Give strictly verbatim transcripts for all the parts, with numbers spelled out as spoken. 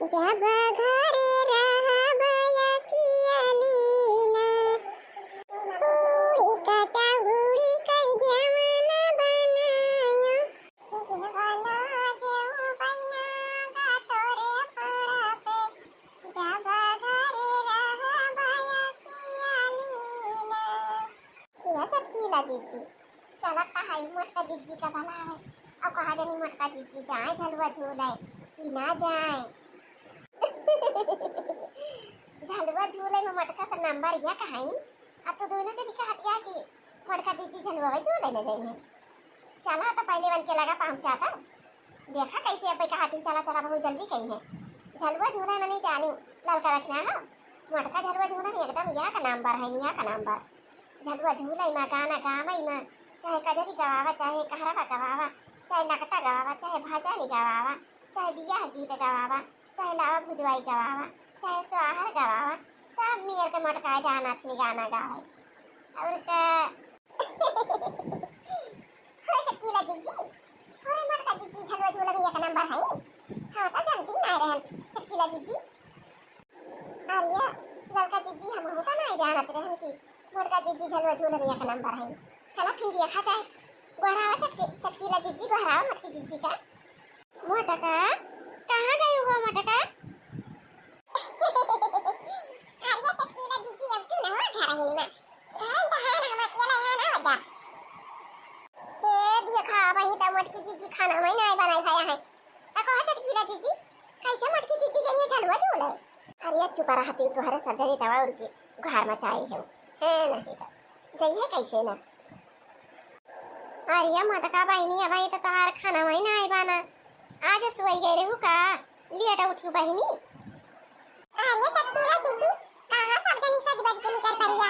जब घरे रहब अकेली ना, पूड़ी कचौड़ी कई जवन बनाया। जीवन जेऊ बहिना गा तोरे पड़बे, जब घरे रहब अकेली ना। या चटकीला दीदी, चलत त हई मोटका जिज्जी का बुलावे। अब कहा जानी मोटका जिज्जी जाए झलुआ झूले कि ना जाए। झलुआ झूले में मोटका का नंबर या कहाई। अब तो दोनों जनी कहत या कि मोटका जिज्जी झलुआ झूले न जाइए। चला तो पहले बन के लगा पहुँचाता। देखा कैसे अब कहा दिन चला चला बहुत जल्दी कही है। झलुआ झूले में नहीं जानी ललका रखना है। मोटका झलुआ झूले में एकदम या का नंबर है, या का नंबर। झलुआ झूलई मा, गाना गावई मा, चाहे कजरी गवावा, चाहे कहरवा गवावा, चाहे नकटा गवावा, चाहे भजन गवावा, चाहे बियाह गीत गवावा, चाहे लावा भुजवाई गवावा, चाहे सोहर गवावा, सब मियर के मोटका जाना थी गाना गावे। और का? होए चटकीला दीदी, होए मोटका दीदी, झलुआ झूला में एक नंबर है। हाँ, तो जानती ना रहन चटकीला दीदी। अरे, ललका दीदी, हमहू तो नाहीं जानत रहन कि मोटका दीदी झलुआ झूले में एक नंबर है। चला फिर देखा जाए। गोहरावा चटकी, चटकीला दीदी, गोहरावा मोटकी दीदी का। मोटका, कहाँ गई हो मोटका? अरे, चटकीला दीदी, अब तू ना घर ही ना। घर तो है ना, हम अकेला यहाँ ना बजा। ए, देखा, वही तो मोटकी दीदी खाना वही ना बनाई खाया है। तो कहा चटकीला दीदी, कैसे मोटकी दीदी जाइए झलुआ झूले? अरे चुप रहा, तू तोहरे सब जनी दवा उड़ के घर मचाई है। हैं, नहीं तो जइए कैसे ना। अरे मोटका बहिनी, अबही तो तोहार खाना वही ना आई बाना। आज सोई गए रहू का? लेट उठू बहिनी। अरे चटकीला दीदी, कहाँ सब जनी सज बज के निकल पड़ी हो?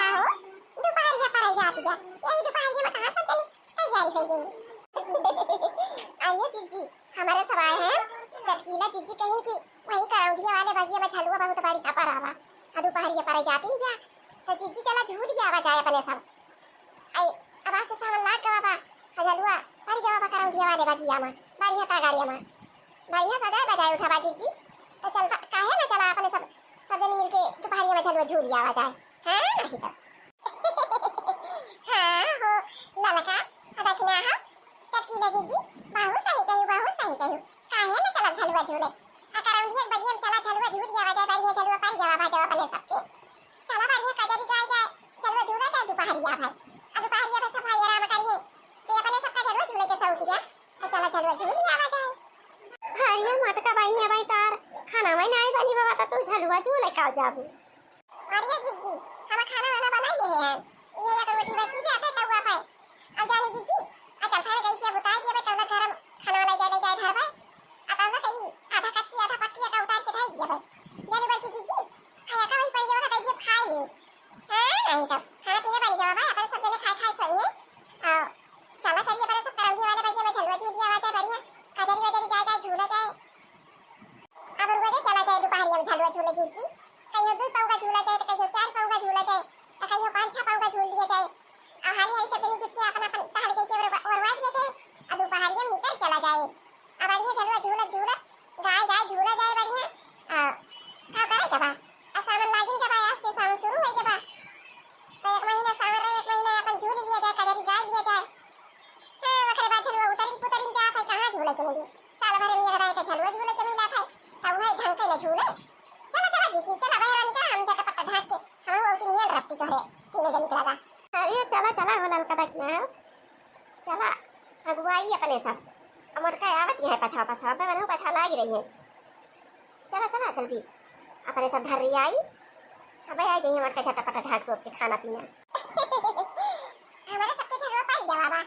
दोपहरिया पड़ जाती है, यही दोपहरिया में कहाँ सब जनी तैयारी हो गई? अरे दीदी, हमारे सब आए हैं, चटकीला दीदी कहीं कि वही करौंधिया वाले बगिया में झलुआ बहुत बढ़िया पड़ा बा। आ दोपहरिया पड़ जाती नहीं क्या? तो दीदी चला झूल गया आवा जाए अपने सब। आई, अब आज से सावन लाग गवा बा, आ झलुआ पड़ गवा बा करौंधिया वाले बगिया में, बढ़िया तागाड़िया में। बढ़िया सजाए बजाए उठा बा दीदी। तो चलता, काहे ना चला अपने सब, सब जनी मिलके दोपहरिया में झलुआ झूल आवा जाए। हाँ, नहीं तो। हाँ हो, ललका, अब देखना हो, चटकीला दीदी, बहुत सही कहू, बहुत सही कहू। काहे न चला झलुआ झूले? आ करौंधिया के बगिया में चला झलुआ झूल आवा जाए, बढ़िया झलुआ पड़ जावा बा जावा अपने सबके। चला बढ़िया कजरी गाए जाए, झलुआ झूला जाए दोपहरिया भर। आ दोपहरिया भर सब भाई आराम करिए, तो अपने सबका झलुआ झूले के शौक गया, तो चला झलुआ झूल आवा जाए। अरे मोटका बहिनी, अबही तार खाना में नाहीं बनी बाबा, तो तू झलुआ झूले का जाबू? अरे दीदी, हम खाना वाना बनाई ले हैं। ये एक रोटी बची है, आटे तवा पे। अब जाने दीदी, आ चल थाने कैसे बुताई दिए बे, तौला गरम खाना वाला जाए, जाए घर पे। आ तौला कहीं आधा कच्ची, आधा पक्की, आधा उतार के ढाई दिए बे। जाने बल्कि दीदी, आ या का वही पड़ी होगा, तो ये खाई ले। हाँ, नहीं तो खाना पीना बन गया बा, अपन सब जने खाए खाए सोइए। और चला चलिए, अपन सब करौंदी वाले बगिया में झलुआ झूल आवा जाए, बढ़िया। कजरी वजरी गाए गाए झूला जाए। अब रोजे चला जाए दोपहरिया में झलुआ झूले दीदी। कहियो दुई पौगा झूला जाए, तो कहियो चार पौगा झूला जाए, तो कहियो पाँच छह पौगा झूल लिया जाए। और हाली हाली सब जनी जुट के अपन अपन टहल के केवल वर-, वरवा दिया जाए। और दोपहरिया में निकल चला जाए। अब बढ़िया झलुआ झूलत झूलत गाए गाए झूला जाए बढ़िया। आ, का करे के बा? आ सावन लागिन के बा, आज से सावन शुरू होए के बा। तो एक महीना सावन रहे, एक महीना अपन झूल लिया जाए, कजरी गाए लिया जाए। हाँ, ओकरे बाद झलुआ उतरिन पुतरिन जात है, कहाँ झूले के मिली? साल भर में एक दाई के झलुआ झूले के मिला था, तो वही ढंग के न झूले। चला, चला जीजी, चला बहरा निकल, हम झटपट ढाक के, हम वो तीन नियन रपटी तोहरे, तीनों जन के लगा। अरे चला, चला हो ललका दखिना, चला, अगुवाई अपने सब। अब मोटका आवत ही है पछा, पछा, अब बनहु पछा लाग रही है। चला, चला, जल्दी। अपने सब धर रही आई। अब आई जाइए, मोटका झटपट ढाक के खाना पीना। हमारे सबके झलुआ पाई गवा बा।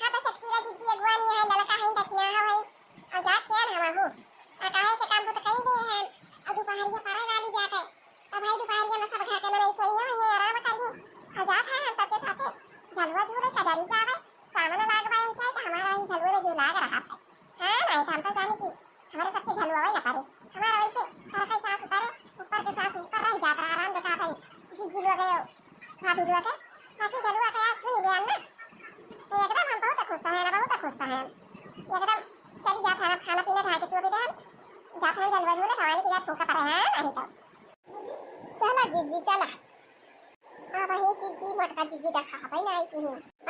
हाँ, तो चटकीला जीजी अगुवान यहाँ ललका है, दखिना है। और जात हियान हम आहू। आ काहे से काम तो कहीं गए हैं। और दोपहरिया पड़ा गाली जात है। तो भाई दोपहरिया में सब घर के मनई सोइए हुए आराम करिए। और जात है हम सबके साथे झलुआ झूले, कजरी गावे। सावन लाग बा ऐसा है तो हमारा ही झलुआ में जो लाग रहा है। हाँ, नहीं तो हम तो जाने कि हमारे सबके झलुआ वही ना पड़े। हमारा वैसे घर का सांस उतारे, ऊपर के सांस ऊपर रह जाता, आराम देखा था। जीजी लोग गए, भाभी लोग के, ताकि झलुआ के आज सुन लिया ना। तो एकदम हम बहुत खुश हैं ना, बहुत खुश हैं। एकदम चली जाता है, खाना पीना ढाके तो भी जात हैं झलुआ झूले, भवानी के जात फूका पड़े हैं, नहीं तो। चला जिज्जी, चला। अब हे जिज्जी, मोटका जिज्जी का खा भाई ना आई की।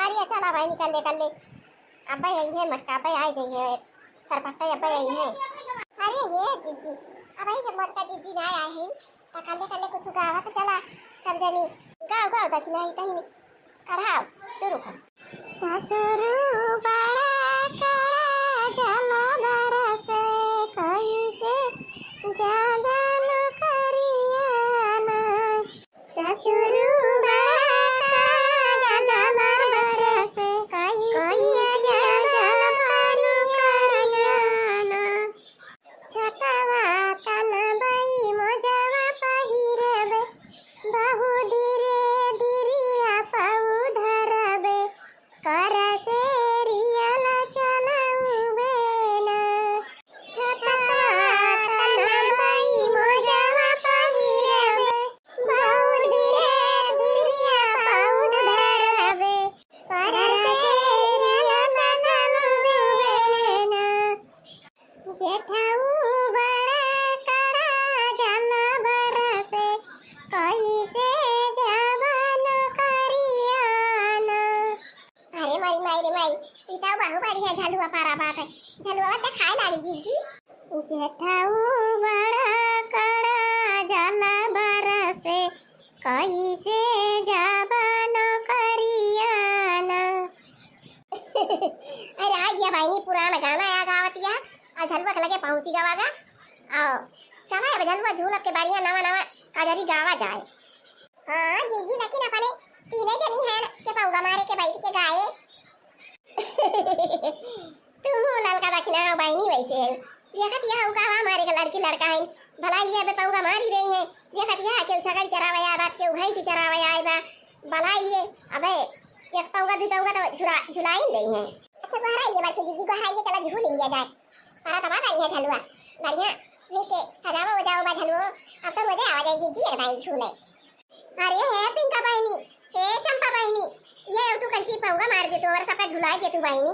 अरे चला भाई, निकल ले, कर ले। अब्बे आई है मोटका, अब्बे आई गई है। सरपट्टा अब्बे आई है। अरे हे जिज्जी, अब हे जब मोटका जिज्जी ना आए हैं, तो कर ले, कर ले कुछ गावा तो चला सब जनी। गाओ, गाओ दक्षिणा ही तही। कढ़ाओ, शुरू कर। ससुरु बड़ा कड़ा जला बरसे, कइसे ज्यादा न करियाना। ससुरु बड़ा कड़ा जला बरसे, कइसे ज्यादा न करियाना। छतवा तनबई मोजवा पहिरबे, बहु धीरे धीरिया पाऊ धरबे, कर से रियल चलउबे ना। छतवा तनबई मोजवा पहिरबे, बहु धीरे धीरिया पाऊ धरबे, कर से रियल चलउबे ना। जेठाऊ बड़ा कड़ा जला बरसे, कइसे जाबा न करियाना। अरे माई, माई रे माई, ई तो बहु बढ़िया झलुआ पारा बात है। झलुआ तो खाए लागी जिज्जी। जेठाऊ बड़ा कड़ा जला बरसे, कइसे जाबा न करियाना। अरे आ गया बहिनी, पुराना गाना आ गावतिया, आ झलुआ के लगे पहुँची गवा गा। आओ, समय अब झलुआ झूलब के बढ़िया नवा नवा कजरी गावा जाए। हाँ जिज्जी, लेकिन अपने तीने जनी हैं के पौगा मारे के बैठ के गाए। तू ललका दखिना हो बहिनी वैसे है। देखत यह उका हमारे के लड़की लड़का है। भलाई लिए अबे पौगा मारी रही है। देखत यह के छगड़ी चरावे आए बा, के भैंसी चरावे आए बा। भलाई लिए अबे एक पौगा, दू पौगा तो झुला, झुलाई रही है। अच्छा, गोहराई लिए बड़की जिज्जी, गोहराई लिए चला झूल लिया जाए। अरे तबा बढ़िया झलुआ, बढ़िया नीचे सजावा हो जाओ बा झलुओ। अब तो मजा आवा जाए जिज्जी, एक दाई झूले। अरे हे पिंका बहिनी, हे चंपा बहिनी, ये तू कंची पौगा मार दे तू, और सबका झुला दे तू बहिनी।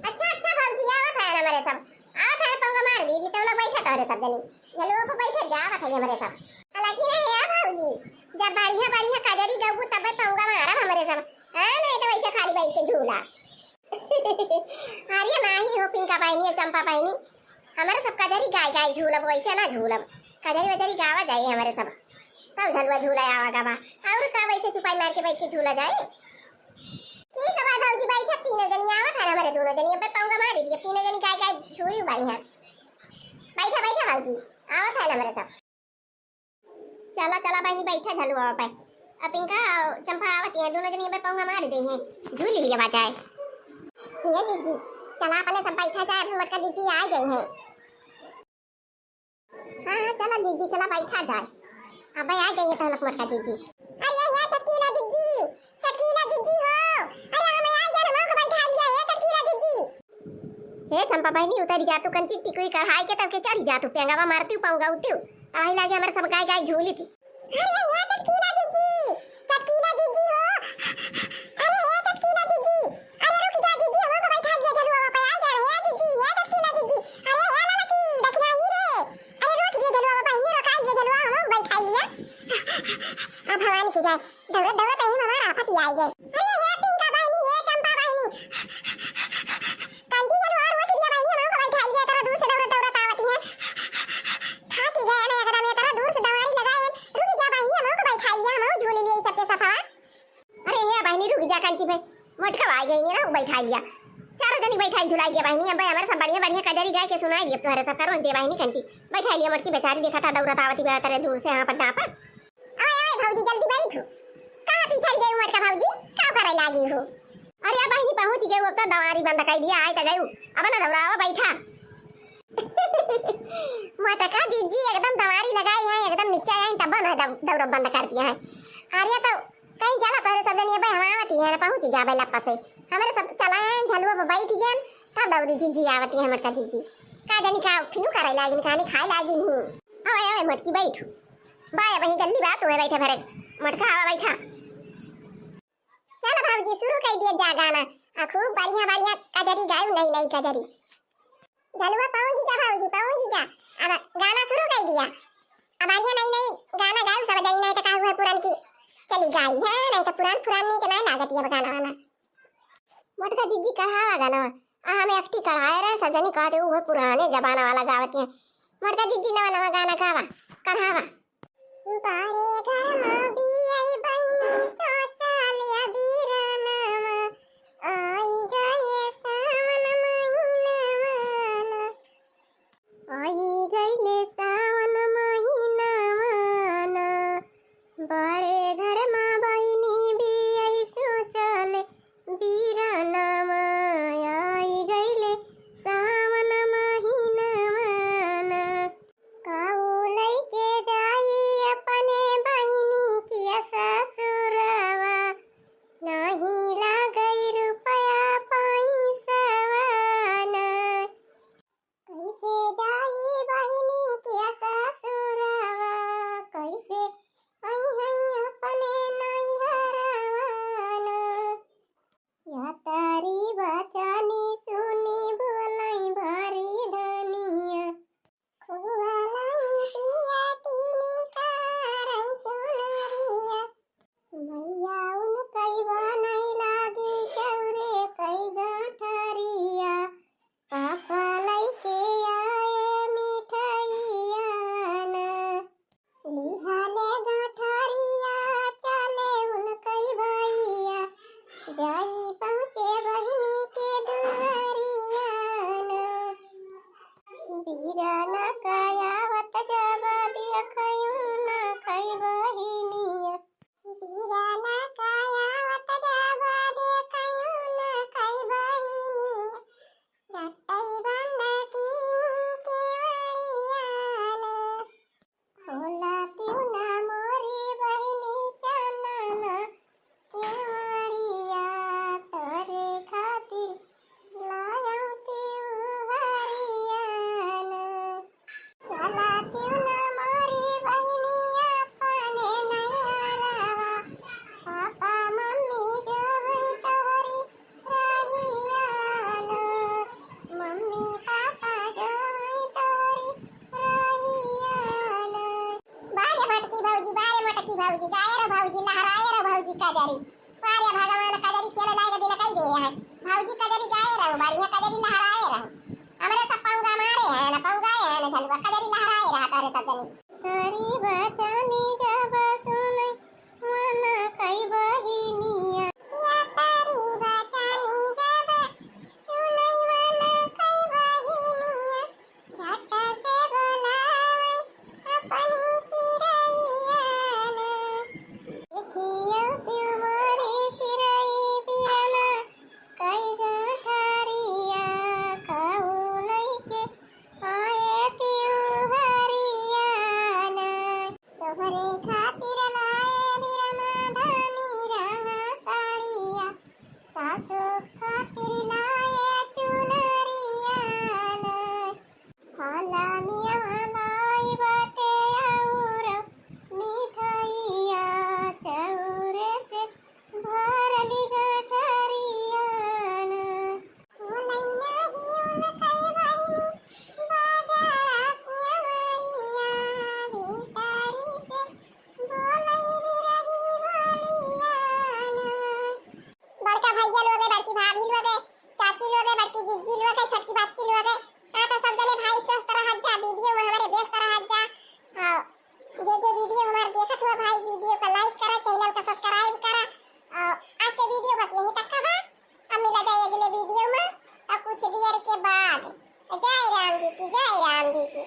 अच्छा, अच्छा भौजी, आवत है ना हमरे सब, आवत है पौगा मार दी, तो लोग बैठा तोहरे सब जनी, झलुआ पे बैठा जा, आवत है हमरे सब। हालांकि ना हे भौजी, जब बढ़िया बढ़िया कजरी गबू तब पौगा मारब हमरे सब, हाँ, नहीं तो वैसे खाली बैठ के झूला। अरे नाही हो पिंका बहिनी, चंपा बहिनी, हमरे सब कजरी गाय गाय झूलब, वैसे ना झूलब। कजरी वजरी गावा जाए हमरे सब, तब झलुआ झूला आवा गवा। और का वैसे चुपाई मार के बैठ के झूला जाए? ठीक है भौजी, बैठा तीनों जनी, आवत है हमरे दोनों जनी, अब पौगा मार दीजिए, तीनों जनी गाय गाय झूली बाई हैं। बैठा बैठा भौजी, आवत है हमरे सब। चला, चला बहिनी, बैठा झलुआ पे। अब पिंका, चंपा आवत है, दोनों जनी अबे पौंगा मार दे हैं, झूल लिया बा जाए। ये दीदी, चला अपने सब बैठा जाए, अभी मोटका दीदी आ गई है। हाँ, हाँ, चला दीदी, चला बैठा जाए। अबे आ गई है तो मोटका दीदी। अरे ये चटकीला दीदी, चटकीला दीदी हो, अरे हम आ गए, हमको बैठा लिया है चटकीला दीदी। हे चंपा बहिनी, उतरी जा तू, कंची टिकुई कढ़ाई के तब के चढ़ी जा तू, पेंगावा मारती पौंगा उती, तवाही लागे हमरे सब गाय गाय झूली थी। अरे हे चटकीला दीदी, चटकीला दीदी हो, अरे हे चटकीला दीदी, अरे रुक जा दीदी, हमको बैठा लिया झलुआ पे आ गया, हे दीदी, हे चटकीला दीदी, अरे हे ललकी, दखिना ही रे, अरे रोक दिए झलुआ, बहिनी रोकाई दिए झलुआ, हमको बैठा लिया। अब भवानी की जाए। दौड़त दौड़त यही में हमार आफत ही आई गए। अरे हे पिंका बहिनी, हे चंपा बहिनी, कंची झलुआ रोक दिया बहिनी, हमको बैठाई दिया, तोरा दूर से दौड़त दौड़त आवती है। थाकी गए ना एकदम, ये तोरा दूर से दवारी लगाए हैं। रुक जा बहिनी, हमको बैठाई दिया, हमको झूल लिए सबके सफा। अरे हे बहिनी रुक जा, कंची भाई मोटका आ गई ना, बैठाई दिया। चारों जनी बैठाई झुलाई दिया बहिनी। अब हमारे सब बढ़िया बढ़िया कजरी गाय के सुनाई दिया, तोहरे सब करो दे बहिनी कंची। बैठाई लिया मोटकी बेचारी, देखा था दौड़त आवती बा तोरे दूर से, हाँ पर डापा। अरे, अरे, भौजी, जल्दी बैठो। कहाँ पिछड़ गई मोटका भौजी? का करे लागी हो? अरे, अब बहिनी पहुँच गई, अब तो दवारी बंद कर दिया, आए तो गई। अब ना दौड़ावा, बैठा। मोटका दीदी एकदम दवारी लगाई है, एकदम नीचे आई, तब ना दौ-, दौड़ब बंद कर दिया है। अरे, तो कहीं चला तोहरे सब जनी, अब हम आवती है, पहुँच जाबे लप्पा से। हमारे सब चला है, झलुआ पर बैठ गए, तब दौड़ी दीदी आवती है, मोटका दीदी। का जानी का फिनू करे लागिन, खाने खाए लागिन ही। अबे, अबे, मोटकी बैठो। बाय, वहीं गल्ली बा, तुम्हें बैठे भरे। मोटका आवा बैठा। चल भौजी, शुरू कर दिया जा गाना। आ, खूब बढ़िया, बढ़िया कजरी गायू, नई, नई कजरी। झलुआ पाऊंगी का भौजी, पाऊंगी का? अब गाना शुरू कर दिया। अब आइए नई नई गाना गाऊ, सब जनी, नहीं तो का हुआ पुरान की चली गाई है, नहीं तो पुरान पुरान नहीं के नहीं लागत ये अब गाना वाना। मोटका जिज्जी कढ़ावा गाना, आ हम एकटी कढ़ाए रहे, सब जनी कहते वो पुराने जमाना वाला गावत है। मोटका जिज्जी नवा नवा गाना गावा, कढ़ावा। बारे घर मा बियाई बहिनी सोचाल अबीर नामा, आई गए सावन महीनवा ना। आई गइले सावन महीनवा ना, बड़े घर मा बहिनी बियाई सोचाल बीरनवा। आई गइले सावन महीनवा ना, काऊ लइके जाई अपने बहिनी किया ससुरवा, नाही लागई रुपया पैसवा ना। कैसे जाई बहिनी के ससुरवा, कैसे अइहैं अपने नैहरवा ना। या तारी बचानी सुनी बोलाई भारी धनिया, खुआलाई पिया तीनी कारई चुनरिया। मैया उनकई बनई लागी चौरे कई गठरिया, पापा लइके आए मिठइया ना। लिहाले गठरिया चले उनकई भइया, जाई पहुँचे बहिनी के दुआरिया ना। बीरना कायावत जब देखई उनकई बहिनिया, बीरना कायावत जब देखई उनकई बहिनिया, झटई बंद की केवड़िया ना। खोला तिउना मोरी बहिनी चनना केवड़िया, तोरे खातिर लायौ तिउहरिया ना। चला तिउना मोरी बहिनी अपने नैहरवा, पापा मम्मी जो हुई तोहरी रहिया ना, मम्मी पापा जो हुई तोहरी रहिया ना। बारे भटकी भौजी, बारे मोटकी भौजी, गाए रे भौजी, लहराए रे भौजी कजरी। बारे भगवान कजरी खेले लायक दिन कई दे हैं। भौजी कजरी गाए रहो, बढ़िया कजरी लहराए रहो। हमरे सब पौंगा मारे हैं ना, पौंगाए हैं ना झलुआ, कजरी लहराए रहा तारे सब जनी। तोरी बचानी जब सुनई मन कई बहिनिया। या तारी बचानी जब सुनई मन कई बहिनिया, झट से बोलावे अपनी चिरैया ना। देखियो तिउ मोरी चिरई बिरना कई गठरिया, काऊ लइके आए तिउहरिया ना। तोहरे खातिर लाए बिरना धानी रंगा साड़िया, सासु खातिर लाए चुनरिया ना। फलनिया लाई बाटे और मिठाइया, चौरे से भरली गठरिया ना। बोलैना ही उनकई बहिनी, बाजा के हरिया, भीतरी से बोलै बिरही बोलिया ना। बड़का भैया लोग है, बड़की भाभी लोग है, चाची लोग है, बड़की जीजी लोग है, छोटकी बच्ची लोग है। हाँ, तो सब जने भाई स्वस्थ रहत जा, वीडियो में हमारे व्यस्त रहत जा। हाँ, जे जे वीडियो हमारे देखत हुआ भाई, वीडियो का like करा, चैनल का सब्सक्राइब करा। और आज के वीडियो बस यहीं तक का बा। अब मिला जाए अगले वीडियो में और कुछ देर के बाद। जय राम जी की, जय राम जी की।